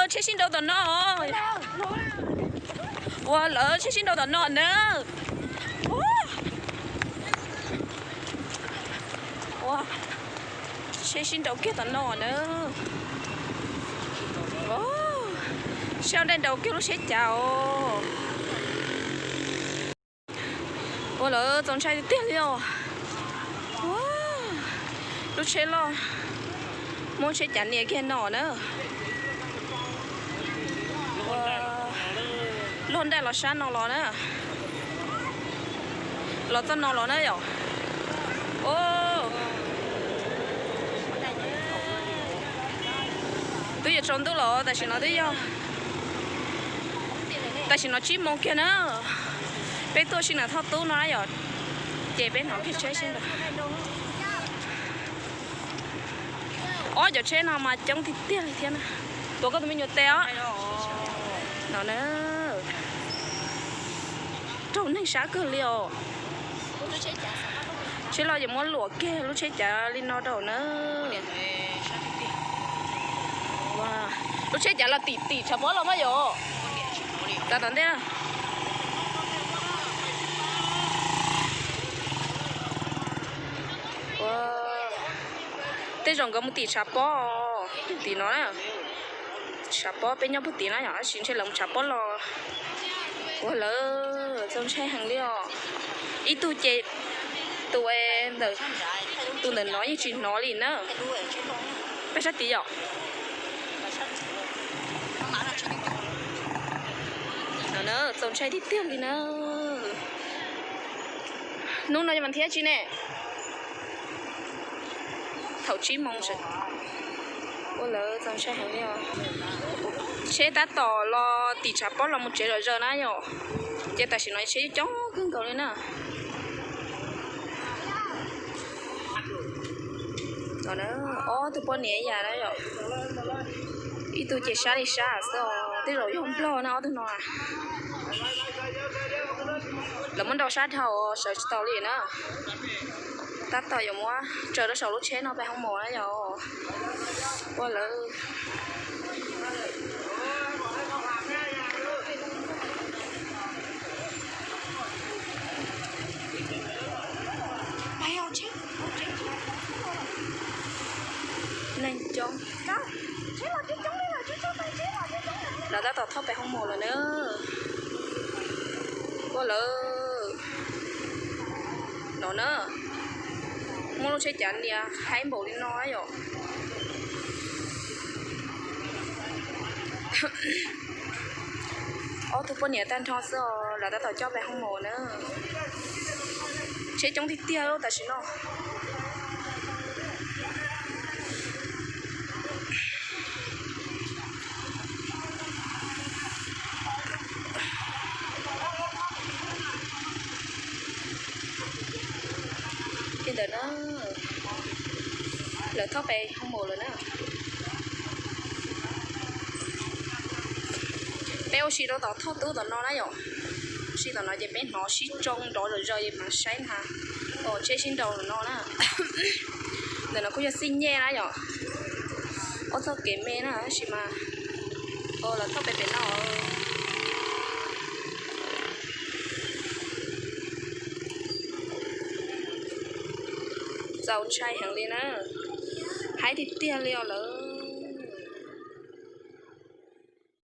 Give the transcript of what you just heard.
Tsheb sib nraus tom no. Ua lawv tsheb sib nraus tom no na. Ua, tsheb sib nraus kiag tom no na. Sib nraus kiag lub tsheb cav os. Ua lawv txaus ntshai tiag tiag li os. Lub tsheb loj, muab tsheb cav nias kiag no na. Luag nraim los sab no los na. Los txoj no los na yom. Twb yuav tsaus ntuj los tam sim no twb yog, tam sim no tsib moos kiag na. Peb tuaj sib nam thoj tub no na yom, ces peb hnov kiag tsheb sib nraus. Ob cov tsheb no mas coob tiag tiag li thiab na. Tuav koj tus me nyuam tes os. No na, raug neeg sab kawg li os. Tsheb loj yuav muab luam kiag lub tsheb cav li no rau na. Lub tsheb cav los tim tim tshav pob los mas yom. Txav tom ntej. Tej zaum nkawd mus tim tshav pob, tim no na. Tshav pob peb nyob puag tim na yom, tab sis ntshe lawv mus tshav pob los. Ua lawv txaus ntshai heev li os. Ib tug ces tus ntawm, tus ntawm no yeej tsis hnov li na. Peb sab tid yom. Txaus ntshai tiag tiag li na. Hnub no yog vas thib dab tsi ne? Thaum tsib moos. Ua lawv txaus ntshai heev li os. Tsheb tab tom los tim tshav pob los mus tsev zom zaws na yom. Ces tam sim no tsheb coob kawg nkaus li na. Ob tug poj niam ib yam na yom. Ib tug ces sab li sab xwb os, tej zaum yog nplog na ob tug no. Lawv muab nrau sab dhau sawv tsis tau li na. Tab tom yuav muab tsaws rau saum lub tsheb no peb hoob mos na yom. Ua lawv neeg coob. Lawv tab tom thauj peb hoob mos lawm na. Ua lawv no na, muab lub tsheb cav nias haib npaum li no yom. Ob tug poj niam tag nrho xwb os, lawv tab tom coj peb hoob mos na. Tsheb coob tiag tiag tam sim no. Li ntawd na, lawv thauj peb hoob mos lawm na. Peb ua si rau tom thoj tub tom no na yom. Ua si tom no ces peb hnov sib tsoo nrov zom zaws es mam saib na. Tom tsheb sib nraus tom no na. Ntawm no kuj yog xij nyej na yom. Ob txoj kev me na tab sis mas lawv thauj peb pem no. Txaus ntshai heev li na. Haib tiag tiag li os lawv.